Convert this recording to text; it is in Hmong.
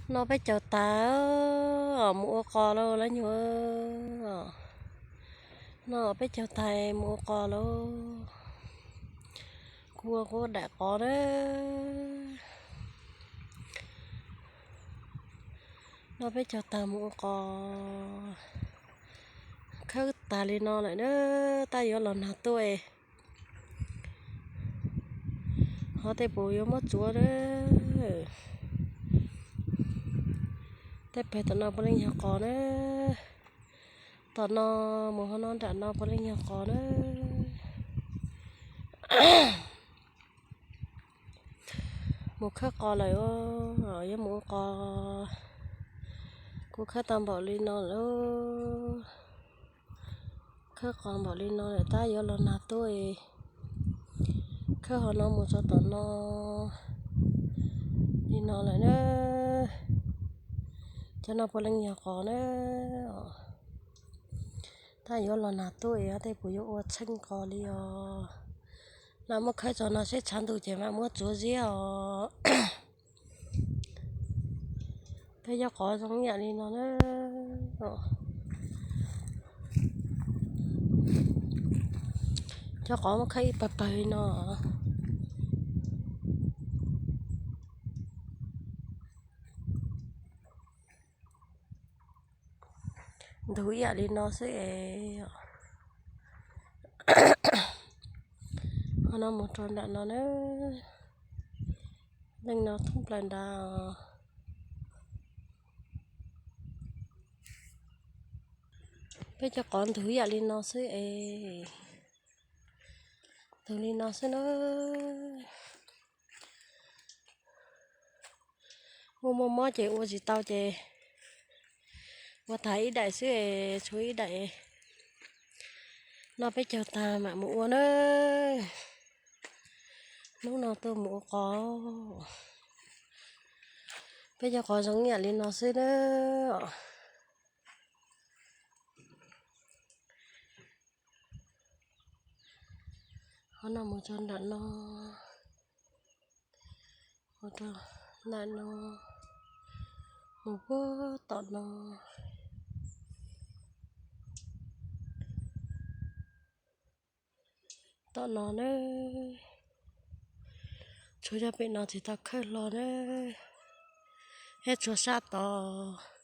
Noj peb caug tag, mus ua qos lauj lawv nyuag. Noj peb caug tag mus ua qos lauj. Kuv ua kuv daim qos na. Noj peb caug tag mus ua qos. Khawb tag li no lawm na, tab yuav los nag tuaj. Ho tej puas yuav muab tsuav na. Tej pawg tom no puav leej yog qos na. Tom no mus ho no nram no puav leej yog qos na. Mus khawb qos lawm, yuav mus ua qos. Kuv khawb tau npaum li no lawm. Khawb qos npaum li no lawm tab yuav los nag tuaj. Khawb ho no mus txog tom no li no lawm na. Cov no puav leej yog qos na. Tab yuav los nag tuaj es tej puas yuav ua tsheej qos li os. Lam muab khawb txog no seb tshav ntuj ces mam muab tsuav ziab os. Peb cov qos zoo ib yam li no na. Cov qos muab khawb ib pawg pawg li no. Ntug ib yam li no xwb es. Ho no mus rau nram no na. Leej no thoob plaws nrad. Peb cov qos ntug ib yam li no xwb es. Ntug li no xwb na. Muaj muaj mob ces ua tsis tau ces ua tag ib daim xwb es tshuav ib daim. Noj peb caug tag mam mus ua na. Hnub no tuaj mus ua qos. Peb cov qos zoo ib yam li no xwb na. Ho no mus txog nram no, mus rau nram no, mus puag tom no. Tom no na, tshuav cov pem no tsis tau khawb hlo na, thiab tshuav sab tod.